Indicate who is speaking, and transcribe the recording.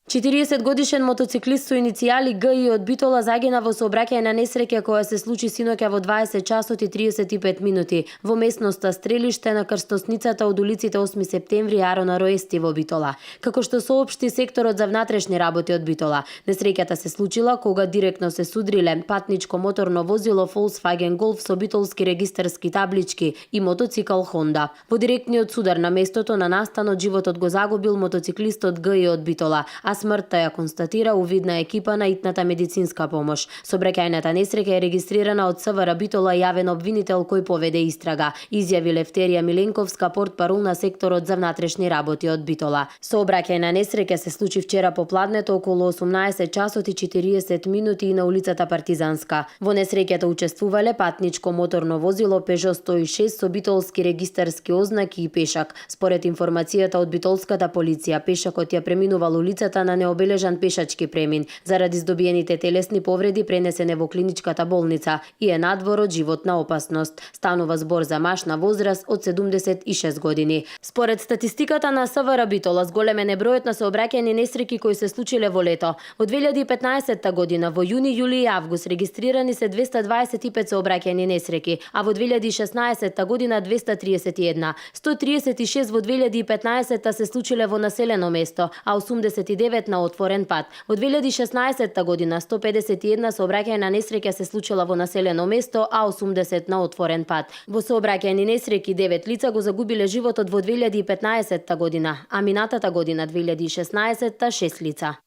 Speaker 1: 40-годишен мотоциклист со иницијали ГИ од Битола загина во сообраќајна несреќа која се случи синоќа во 20 часот и 35 минути во местноста Стрелиште на крстосницата од улиците 8 септември и Арона Роести во Битола. Како што соопшти секторот за внатрешни работи од Битола, несреќата се случила кога директно се судриле патничко моторно возило Volkswagen Golf со битолски регистарски таблички и мотоцикл Honda. Во директниот судар на местото на настанот животот го загубил мотоциклистот ГИ од Битола, а смртта ја констатира увидна екипа на итната медицинска помош. Сообраќајната несреќа е регистрирана од СВР Битола и јавен обвинител кој поведе истрага, изјави Левтерија Миленковска, портпарол на секторот за внатрешни работи од Битола. Сообраќајна несреќа се случи вчера попладнето околу 18 часот и 40 минути на улицата Партизанска. Во несреќата учествувале патничко моторно возило Peugeot 106 со битолски регистарски ознаки и пешак. Според информацијата од битолската полиција, пешакот ја преминувал улицата на необележан пешачки премин. Заради здобиените телесни повреди пренесене во клиничката болница и е надвор од животна опасност. Станува збор за маж на возраст од 76 години. Според статистиката на СВР Битола, зголемен е бројот на сообраќајни несреќи кои се случиле во лето. Во 2015 година во јуни, јули и август регистрирани се 225 сообраќајни несреќи, а во 2016 година 231. 136 во 2015 се случиле во населено место, а 89 на отворен пат. Во 2016 година 151 сообраќајна несреќа се случила во населено место, а 80 на отворен пат. Во сообраќајни несреќи 9 лица го загубиле животот во 2015 година, а минатата година 2016 6 лица.